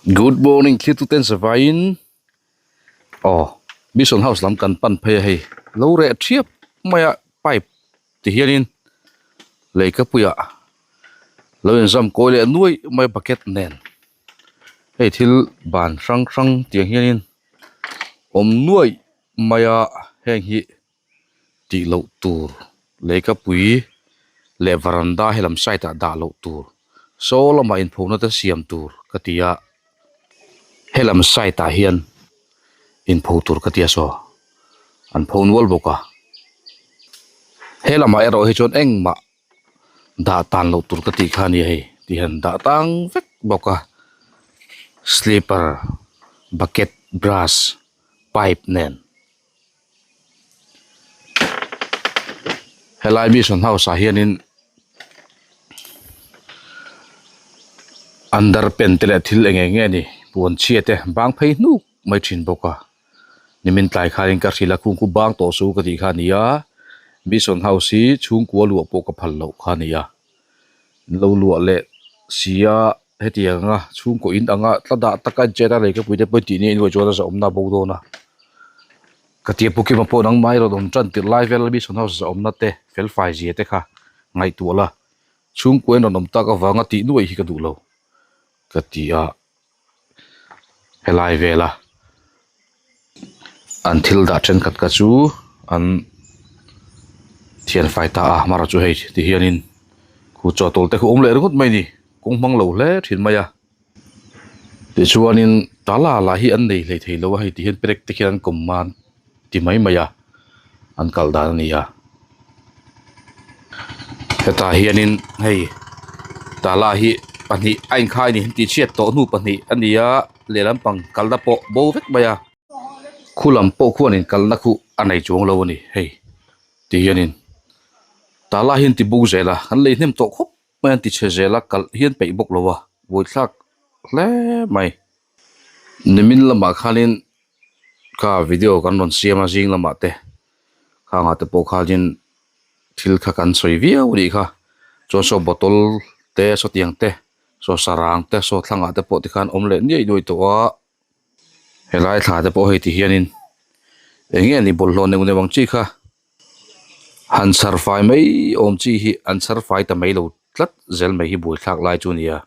Good morning thlir tuten zavaiin aw mission house lam kan pan phei a hei lo reh thiap mai a pipe ti hianin leikapuiah lo inzam kawi leh nuai mai bucket nen hei thil ban hrang hrang tiang hianin awm nuai mai a heng hi. Tih loh tur leikapui leh varanda helam side ah dah loh tur saw lamah inphona te siam tur ka ti a helam side ah hian inpho tur ka ti a saw an pho nual bawk a helamah erawh hi chuan engmah dah tan loh tur ka tih kha a ni hei ti hian dah tang vek bawk a slipper bucket brush pipe nen. Helai mission house ah hianin underpant te leh thil eng eng nge ni puan chhia te bang phei hnuk mai thin bawk a nimin tlai khanin ka hrilh a khung khu bang tawh suh ka tih kha a ni a mission house hi chhungkua luah pawh ka phal loh kha a ni a lo luah leh si a hetiang anga chhungkaw in anga tla dah taka jet a lei ka puite pawh tih nia inruai chuan a zahawmna a bo dawn a ka tia pu kima pawh nangmah erawh rawn tan tirh lai vel mission house zahawmna te fel fai zia te kha ngaihtuah la chhungkua in rawn awm tak avanga tih nuaih hi ka duh lo ka ti a helai vela an thil dah thenkhat kha chu an thian fai ta a amaherawhchu hei ti hianin khu chaw tawl te khu awm leh ringawt mai a ni kawng hmang lo hle thin mai a tichuanin tala lah hi an nei hlei thei lo a hei ti hian perek te khian an kawm man ti mai mai a an kal dan a ni a hetah hianin hei tala hi pahnih a inkhai a ni tih chhiat tawh hnu pahnih a ni a lehlam pang kalna pawh bo vek mai a khu lam pawh khuanin kalna khu a nei chuang lo a ni hei ti hianin tala hi an ti bo zel a an lei hnem tawh khawp mai an ti chhe zel a kalh hi an peih bawk lo a buaithlak hle mai. Nimin lamah khanin kha video kan rawn siam a zing lamah te khangah te pawh khanin thil kha kan sawi viau a nih kha chuan saw bottle te sawtiang te saw sarang te saw thlangah te pawh tikhan awm leh nuai nuai tawh a helai thla te pawh hei ti hianin eng nge ni bawlhhlawh neuh neuh ang chi kha han chhar fai mai awm chi hi an chhar fai ta mai lo tlat zel mai hi buaithlak lai chu a ni a.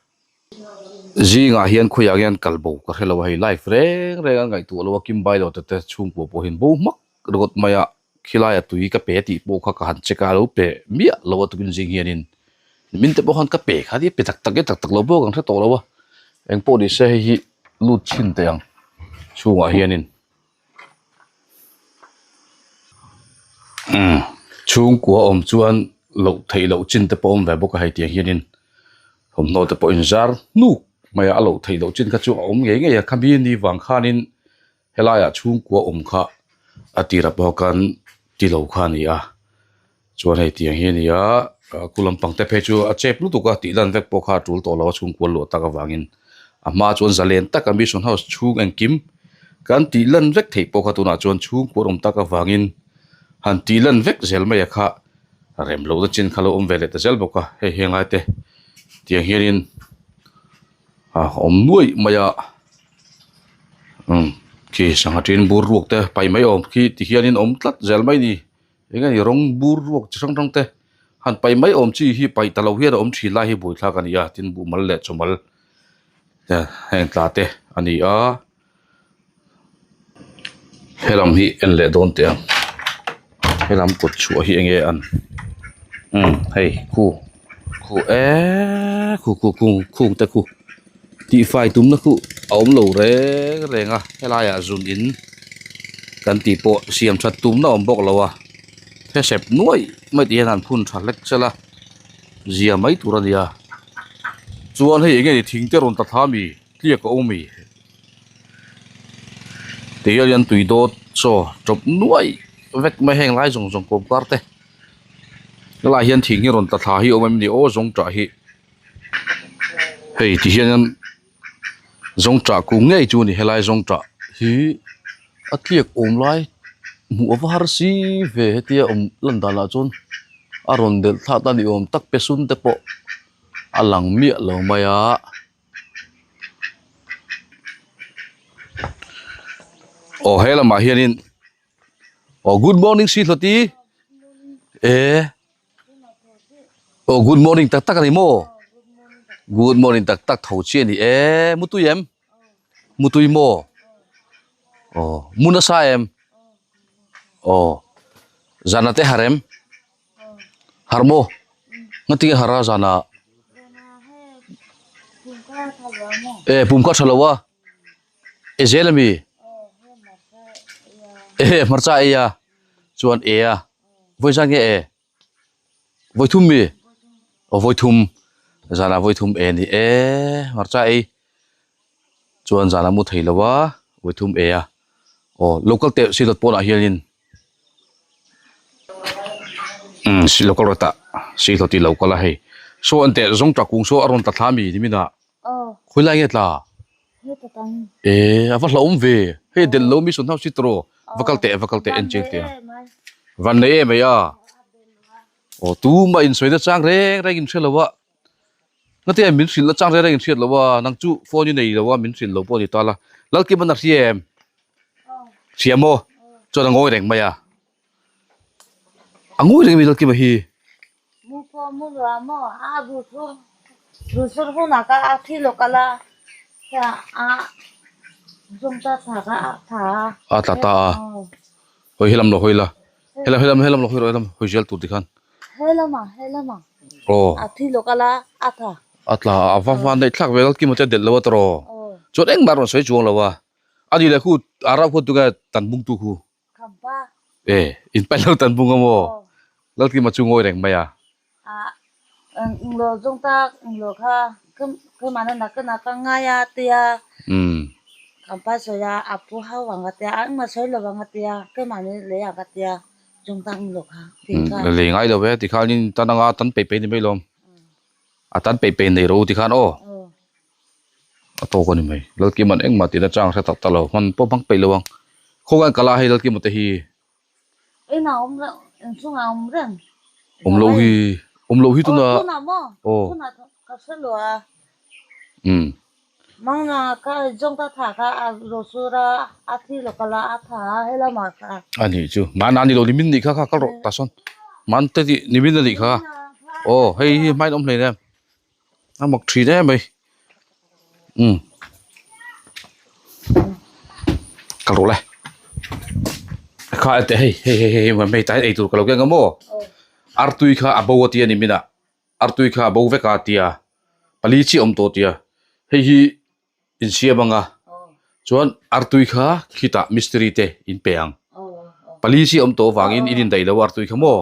Zingah hian khawiah hian kal bo ka hre lo a hei live reng reng a ngaihtuah lo a kim bai lo te te chhungkua pawh hian bo hmak ringawt mai a khilai a tui ka pe tih pawh kha ka han check a a lo pe miah lo a tukin zing hianin min te pawh khan ka pe kha nia pe tak tak e tak tak lo pawh kan hre tawh lo a engpawh ni se hei hi lut chhin teh ang chhungah hianin umm chhungkua awm chuan loh theih loh chin te pawh awm ve bawk a hei tiang hianin thawmhnaw te pawh inzar hnuk mai a a loh theih loh chin kha chu a awm ngei ngei a khami ni vang khanin helaiah chhungkua awm kha a tirah pawh khan ti lo kha a ni a chuan hei tiang hi a ni a khu lampang te phei chu a chep lutuk a tih lan vek pawh kha a tul tawh lo a chhungkua luah tak avangin a hma chuan zalen taka mission house chhung engkim kan tih lan vek theih pawh kha tunah chuan chhungkua awm tak avangin han tih lan vek zel mai a kha rem lohna chin kha lo awm ve leh ta zel bawk a hei henglai te tiang hianin a awm nuaih mai a umm khi sangha tin bur ruak te paih mai awm khi ti hianin awm tlat zel mai a ni. Eng nge ni rawng bur ruak chi hrang hrang te han paih mai awm chi hi paih ta lo hian a awm thin lai hi buaithlak a ni a tin buhmal leh chawmal heng tla te a ni a helam hi en leh dawn teh ang helam kawt chhuah hi eng nge an umm hei khu khu eee khu khu khu khung te khu tihfai tumna khu a awm lo reng reng a helaiah zun in kan tih pawh siam that tumna a awm bawk lo a hesep nuai mai tih hian an phun tha hlek sela zia mai tur a ni a chuan hei eng nge ni thing te rawn ta thla ami tliak a awm ami ti hian an tui dawt chaw tawp nuai vek mai heng lai zawng zawng kawm kar te helaiah hian thing hi rawn ta thla hi a awm em ni aw zawng tah hi. Hei ti hian zawngṭah kung ngei chu a ni helai zawngṭah hi a tliak awm lai hmuh a va har si ve hetia awm lan danah chuan a rawn delh thlak ta ni awm tak pe sun te pawh a lang miah lo mai a. Aw he lamah hianin aw good morning si hlawti e aw good morning tak tak a ni maw good morning tak tak tho chi a ni e mutui em mutui maw aw mu nasa em aw zana te har em har maw ngatinge har a zana e pum kha tha lo a. E zel ami? E hmarcha ei a chuan e a vawi zan nge e vawi thum mi aw vawi thum zanah vawi thum e ni e hmarcha ei chuan zanah mu thei lo a vawi thum e a aw local teh silawt pawnah hianin umm local rawt ah silawt hi lo kal a hei saw an teh zawng tah kung saw a rawn tla thla ami nimin ah. Khawi lai nge tla? Ee a va hlauhawm ve. Hei delh lo mi sawn hau si tawh va kal teh va kal teh en chiang teh a. Van nei em mai a. Aw tumah in sawi na chang reng reng in hre lo a. Ngatinge min hrilh na chang reng reng in hriat lo a nang chu phone i nei lo a min hrilh lo pawh a ni ta la. Lalkim an a hria em? Hria maw? Chuan a ngawi reng mai a. A ngawi reng a mi Lalkima hi. Mu pawh mu lo a maw a ruhsur ruhsur hunah kha a thi lawk a la a zawng ta thla kha a tla a. A tla ta a hawi helam lo hawi la helam helam helam lo hawi rawh helam hawi zel tur tikhan. Helamah helamah aw a thi lawk a la a tla. A tla a va van daih thlak ve Lalkima te a delh lo a tawh chuan engmah a rawn sawi chuang lo a a ni leh khu a rau khuan tunge tan bung tu khu. E in paih lo tan bung a maw? Lalkima chu ngawi reng mai a. Lei ngai lo e tikhanin tan anga tan peih peih ni mai lawm. A tan peih peih nei ro tikhan aw. A tawk a ni mai. Lalkima'n engmah tihna chang hre tak tak lo. Hman pawh hmang peih lo ang. Khawngaih kala hei Lalkima te hi. Inah awm reng, inchungah awm reng. Awm loh hi, awm loh hi tuna. Aw tunah maw? Aw. Tunah ka hre lo a. Umm. Mangna ka zawng ka tha kha a rosur a, a thi lo kala a tha a helamah kha. A nih chu. Mahna ni lo nimin nih kha kha kal rawh ta sawn. Man te tih nimin a nih kha. Aw hei hi hmain awm hleinem. A mak thin em mai umm ka rawh le kha teh hei hei hei hei hei tai ei tur ka lo keng a maw artui kha a bo a tia ni min ah artui kha a bo vek a tia pali chiah a awm tawh a tia hei hi insiam ang a chuan artui kha khitah mistiri te in pe ang pali chiah a awm tawh avangin in indaih lo a artui kha maw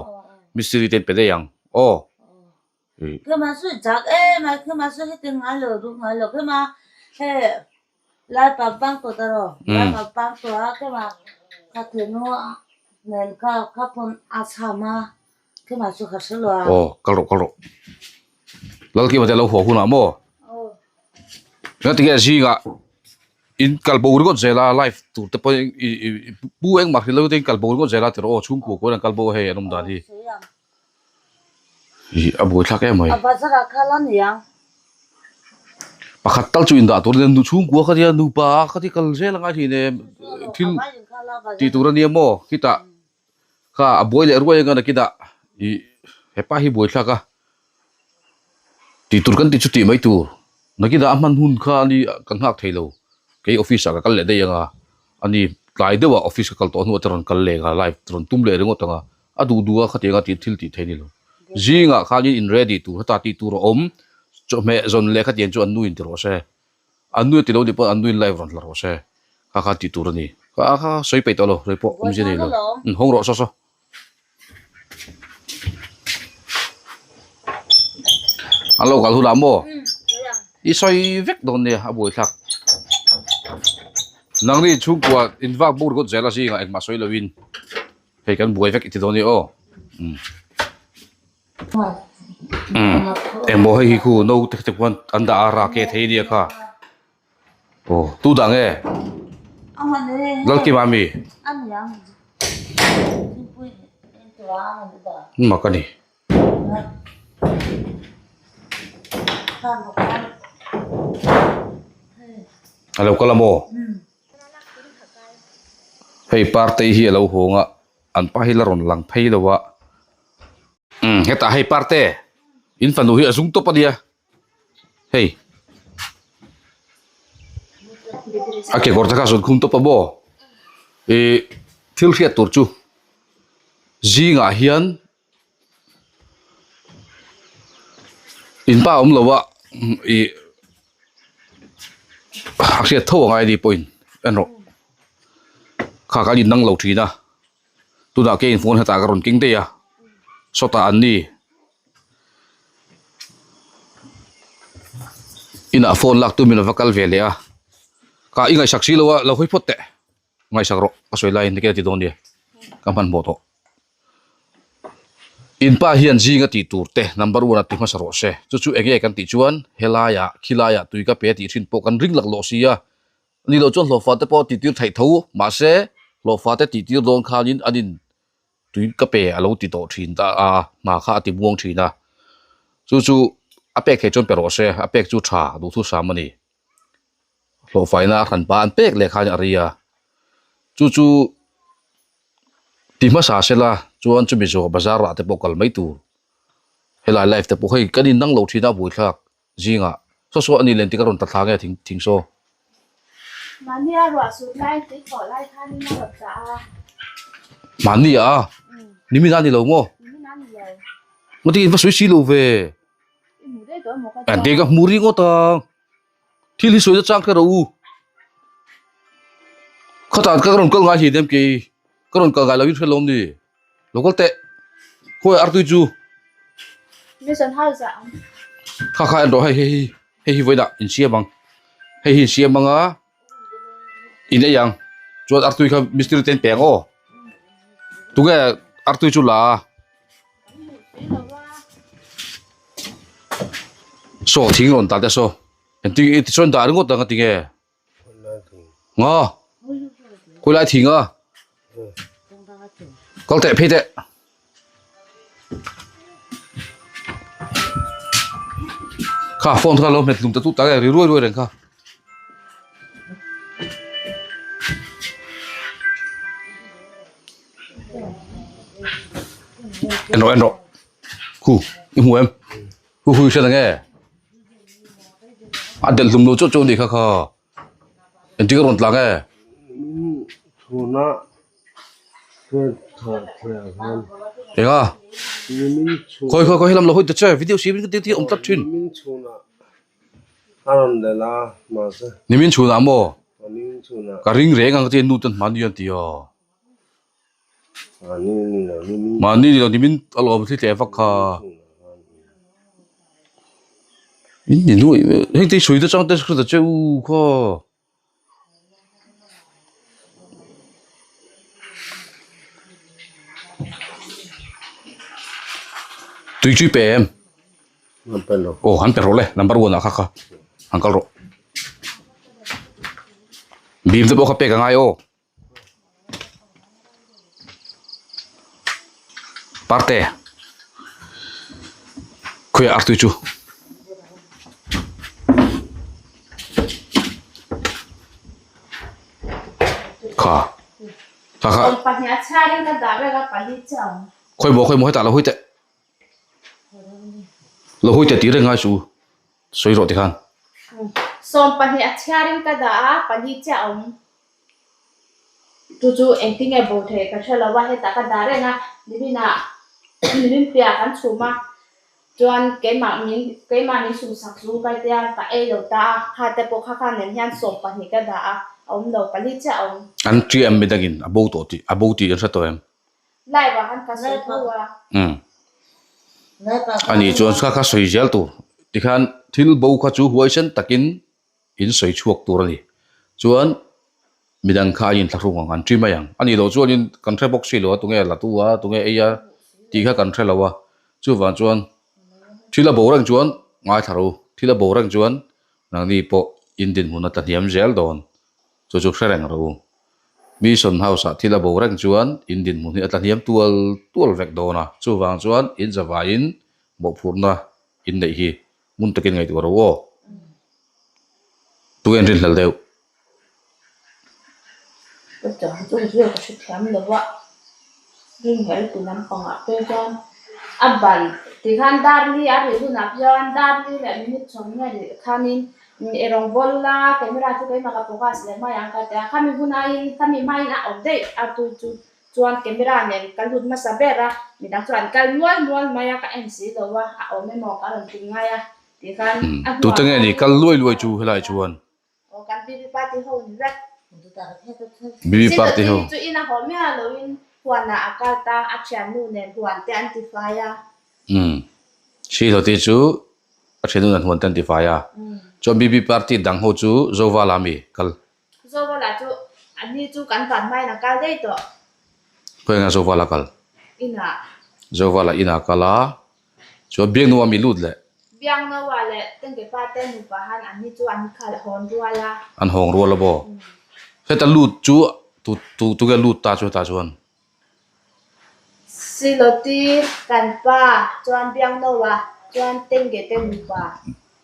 mistiri te in pe daih ang aw. Khema su chak em ai khema su heti ngai lo duh ngai lo khema he lai pa bang tawh ta rawh lai pa bang tawh a khema kha thenu nen kha kha phone a chham a khema chu kha hre lo a. Aw kal rawh kal rawh Lalkima te lo haw hunah maw engati nge zingah in kal bo ringawt zel a live tur te pawh i i pu engmah hrilh lo te in kal bo ringawt zel a tirh aw chhungkua kual an kal bo a hei an awm dan hi. Ih a buai thlak em mai. A bazar ah kha la ni ang. Pakhat tal chu indah tur ania nu chhungkua kha nia nupa kha ti kal zel angai thin em thil tih tur ania maw khitah kha a buai leh ruai anga nakinah ih hepa hi buai thlak a tih tur kan tih chu tih mai tur nakinah a hman hun kha ani kan nghak thei lo kei office ah ka kal leh daih anga ani tlai deuh ah office ka kal tawh hnuah te rawn kal leh ang a live rawn tum leh ringawt ang a. A duh duh a khatiang a tih thil tih theih a ni lo. Zingah khanin in ready tur heta tih tur a awm. Chawhmeh zawn leh khatiang chu an nu in ti rawh se. An nu a ti lo nih pawh an nu in live rawn hla rawh se. Kha kha tih tur a ni. Kha kha sawi peih tawh lo, sawi pawh awmzia nei lo. Umm hawng rawh saw saw. An lo kal hunah maw? I sawi vek dawn nia a buaithlak. Nangni chhungkua in vak bur ringawt zel a zingah engmah sawi loin. Hei kan buai vek i ti dawn i aw. Umm. Umm. Engmaw hei hi khu no te te khuan an dah a rake thei ania kha. Aw tu dah nge? Lalkima ami? Mak a ni. A lo kal a maw? Hei partei hi a lo hawng a an pa hi la rawn lang phei lo a umm hetah hei parte in fanu hi a zung tawp a nia hei a kekawr te kha a zawn khum tawp a maw ih thil hriat tur chu zingah hian. In pa awm lo a ih a hriat tho angai ani pawhin en rawh kha kan in dang lo thin a tunah keiin phone hetah ka rawn keng daih a sawtah an ni inah phone lak tumin a va kal ve leh a kha i ngaihsak si lo a lo hawi phawt teh. Ngaihsak rawh ka sawi laiin nike a ti dawn nia ka hmanhmawh tawh. In pa hian zinga tih tur te number one a ti hmasa rawh se chu chu enge kan tih chuan helaiah khilaiah tui ka pe tih thin pawh kan ring lak lawh si a ni loh chuan hlawhfa te pawh a tih tir theih tho mahse hlawhfa te tih tir dawn khanin an in tui ka pe a lo ti tawh thin ta a hna kha a ti muang thin a chu chu a pek theih chuan pe rawh se a pek chu tha duhthusam a ni. Hlawhfaina a hran pa an pek leh khan a ri a, chu chu ti hmasa sela chuan chumi zawh bazar ah te pawh kal mai tur helai life te pawh hei kan in dang lo thin a buaithlak zingah saw saw a ni len tih ka rawn ta thla nge thing thing saw. Mahni a ruah sut lai tui thawh lai khanin a rawn tah a. Mahni a? Nimin a ni lo maw? Nimin a ni lo. Ngawt in va sawi si lo ve. Eng ka hmu ringawt a. Thil hi sawi na chang kher rawh u. Khawtah ka rawn kal ngai hi nem kei ka rawn kal ngai lo in hre lawm ni. Lo kal teh. Khawi artui chu. Kha kha en rawh hei hei hei hei hi vawiinah in siam ang. Hei hi in siam ang a in ei ang. Chuan artui kha mistiri te an pe ang aw. Tunge artui chu la a. Saw thing rawn dah te saw engtin nge tichuan dah ringawt ang a tinge nga khawi lai thing a kal teh phei teh kha phone kha lo hmet hlum ta tut tak e ri ruai ruai reng kha. En rawh en rawh khu i hmu em hu hu i hriat ang e a delh hlum lo chauh chauh a nih kha kha engtin ka rawn tlang e. Eng a khawi khawi khawi helam lo hawi ta che video siam in ka ti awm tlat thin. Nimin chhunah maw ka ring reng ang ka ti a nu ten hmani an ti a. Mahni ni lo nimin a lawm thli tleh vak kha. In ni nuai heng te sui te chang te hre ta che u kha. Tui chui pe em? Aw han pe rawh le number one ah kha kha han kal rawh. Bim te pawh kha pek a ngai aw. Parte khawiah artui chu kha kha kha khawi maw khawi maw hetah lo hawi teh lo hawi teh tih reng ngai suh u sawi rawh tikhan. Sawmpahnih a chhiarin ka dah a pali chiah a awm. Chu chu engtin nge bo theih ka hre lo a, hetah ka dah reng a, niminah nimin piah kan chhum a, chuan keimah min keimah min sumsak chu Kaitea ka ei lo ta a, kha te pawh kha kha nen hian 12 ka dah a, a awm lo, pali chiah a awm. An ṭi em midangin a bo tawh tih a bo tih an hre tawh em? Live ah khan ka sawi tho a. Umm. Ani chuan kha kha sawi zel tur tikhan thil bo kha chu huaisen takin in sawi chhuak tur a ni. Chuan midang kha an inthlahrung ang, an ṭi mai ang. A nih loh chuanin kan hre bawk si lo a, tunge la tu a, tunge ei a tih kha kan hre lo a. Chuvang chuan thil a bo reng chuan ngaithla ro, thil a bo reng chuan nangni pawh in dinhmun a tla hniam zel dawn. Chu chu hre reng ro. Mission House ah thil a bo reng chuan in dinhmun hi a tla hniam tual tual vek dawn a. Chuvang chuan in zavaiin mawhphurhna in neih hi Hmun takin ngaihtuah ro aw. Tunge an rinhlelh deuh? Chu chu ka hrethiam lo a, ringhlel ti lampangah te chuan a ban tikhan dar li a rih hunah chuan dar li leh minute sawm nge rih khanin erawng bawl la camera chu keimah ka focus leh mai ang ka ti a, khami hun aiin khami hmain a awm daih a tu chu chuan camera nen ka lut hmasa ber a, midang chuan an kal mual mual mai a ka en si lo a, a awm emaw ka rawn ti ngai a tikhan a hnuah Tute nge ni kal luai luai chu helai chuan? Aw kan BB party ho ni vek. BB party ho. Chu ina haw miah loin huanah a kal ta a thiannu nen huan te an ti fai a. Umm. Sihlote chu a thiannu nen huan te an ti fai a. Chuan BB party dang ho chu Zovala mi kal. Zovala chu ani chu kan van hmain a kal daih tawh. Khawiah nge Zovala kal? Inah. Zovala inah a kal a. Chuan Biangnoa mi lut leh. Biangnoa leh Tengkepa te nupa han an ni chu an khalh hawn rual a. An hawng rual a maw? Heta lut chu tu tu tunge lut ta chu hetah chuan? Siloti kan pa chuan Biangnoa chuan Tengke te nupa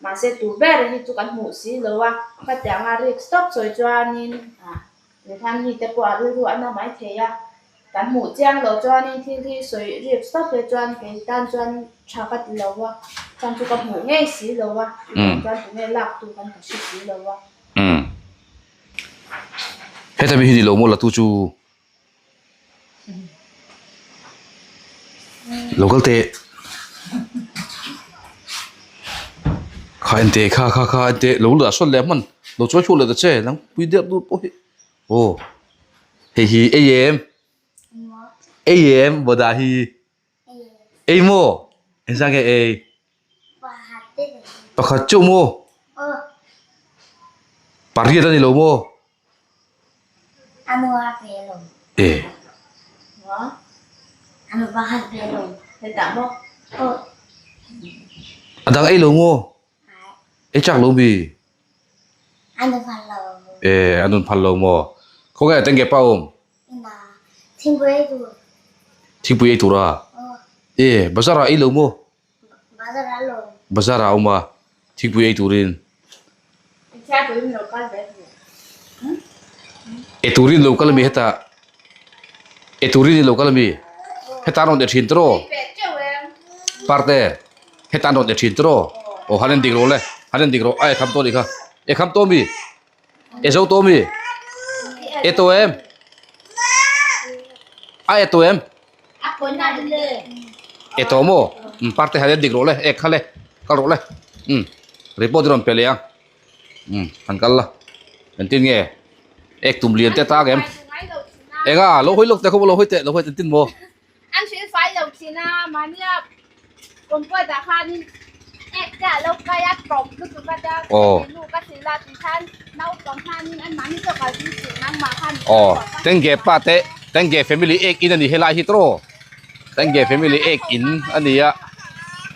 mahse tu ber hi chu kan hmuh si lo a, khatianga risk tawp sawi chuanin ah Tikhan mite pawh a rilru a na mai thei a, kan hmuh chiang loh chuanin thil hi sawi rik stop hle chuan kei tan chuan tha ka ti lo a, chuan chu ka hmuh ngei si lo a, chuvang chuan tunge lak tu kan ka hre si lo a. Umm. Heta mi hi ni lo maw la tu chu Lo kal teh. Kha en teh kha kha kha en teh lo dah sawn leh hman lo chawi chhuak leh ta che nang pui deuh dut pawh hi aw hei hi ei em ei em bawdah hi ei maw engzah nge ei. Pakhat chauh maw? Pariat a ni lo maw? E. A dang ei lo maw? Ei chak lo mi? E, a nun phal lo maw? Khawnge tengge pa awm? Thingpui ei tur a? E, bazar ah ei lo maw? Bazar ah a awm a, thingpui ei turin. E turin lo kal a mi hetah E turin i lo kal a mi hetah an rawn e thin tawh Parte hetah an rawn e thin tawh aw han en dik rawh le han en dik rawh a e kham tawh a nih kha e kham tawh a mi. E zo tawh mi? E tawh em? A e tawh em? E tawh maw? Um parte han en dik rawh le, ek kha le, kal rawh le. Um report i rawn pe leh ang. Um han kal la. Engtin nge? Ek tum lian te tak em? Enga lo hawi lawk teh khaw lo hawi teh lo hawi teh engtin maw? An hrilh fai lo thin a, mahnia computer ah khanin ek te a lo kai a tawp lutuk a tia nu ka hrilh a ti khan naupang khanin an mahni zawk ah zui suh nangmah khan Aw Tengge pa te Tengge family ek in a ni helai hi tawh Tengge family ek in a ni a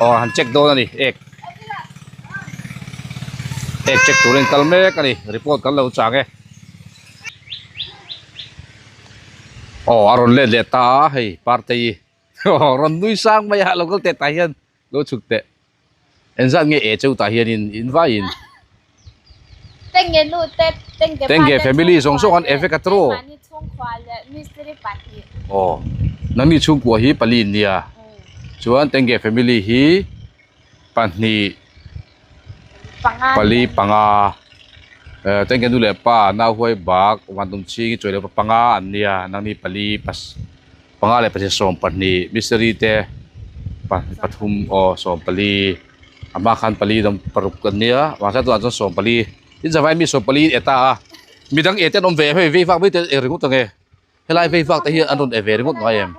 aw han check dawn a ni ek ek check turin kal mek a ni report kan lo chang e. Aw a rawn let leh ta a hei partei aw rawn nui sang mai a lo kal teh tah hian lo chhuk teh engzat nge e cheu tah hianin in vaiin Tengge nu te Tengge pa Tengge te family zawng chhungkua zawng an e leh vek a tawh keimahni chhungkua leh mistiri pahnih aw nangni chhungkua hi pali in nia chuan Tengge family hi pahnih pali panga eh tengge nu leh pa nau huai bak vantum chhing hi chawi leh panga an nia nangni pali pas panga leh pasarih sawm pahnih mistiri te pathum aw sawm pali a hma khan pali dang paruk an nia mahse tunah chuan sawm pali tin zavai mi sawm pali e ta a midang e te an awm ve hei vei vak mai te e ringawt ang e. Helai vei vak te hi an rawn e ve ringawt ngai em?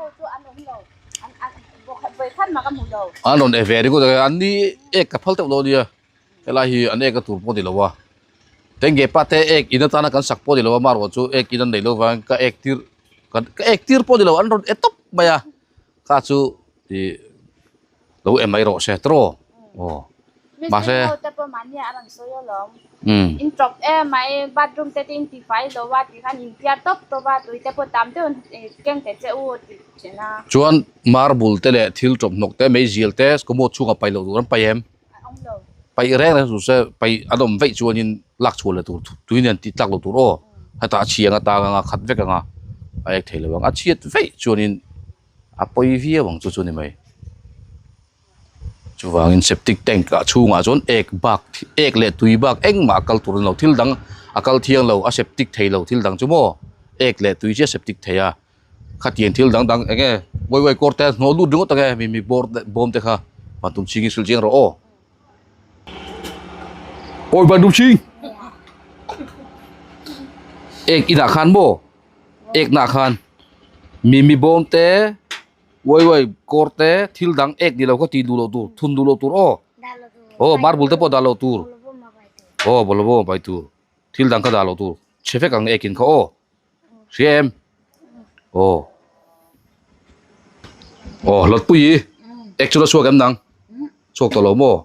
An rawn e ve ringawt a, an ni ek ka phal teuh lo ania, helai hi an ek a tur pawh a ni lo a, tengge pa te ek in atana kan sak pawh a ni lo a, marawh chu ek in an nei lo vang ka ek tir ka ek tir pawh a ni lo an rawn e tawp mai a, kha chu ih lo e mai rawh se tawh aw mahse Mistiri ho te pawh mahni a rawn sawi alawm in tawp em a e bathroom te te in ti fai lo a tih khan in piar tawp tawp a tui te pawh tam deuh in keng teh che u tih thin a. Chuan marble te leh thil tawp hnawk te meizial te commode chhungah paih loh tur an paih em? Paih reng reng tur se paih an awm veih chuanin lak chhuah leh tur tui nen tih tlak loh tur aw hetah a chhiang atang anga khat vek anga. a ek thei lo ang a chhiat veih chuanin a pawi viau ang chu chu a ni mai. Chuvangin septic tank ah chhungah chuan ek bak ek leh tui bak engmah a kal tur a ni lo thil dang a kal thiang lo a septic thei lo thil dang chu maw ek leh tui chiah septic thei a khatiang thil dang dang eng nge wawi wawi kawr te hnawh lut ringawt ang e mimi bawr te bawm te kha van tum ching in hrilh chiang rawh aw. Awi van tum ching ek inah khan maw ek nah khan mimi bawm te. Uai uai kawr te thil dang ek ni lo kha tih duh loh tur thun duh loh tur aw aw marble te pawh dah loh tur aw bawlhhlawh bawm a pai tur thil dang kha dah loh tur chhe vek ang ek in kha aw hria em aw aw hlawtpui i ek chu la chhuak em nang chhuak tawh lo maw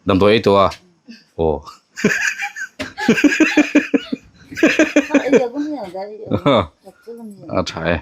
damdawi ei tawh a aw a tha e.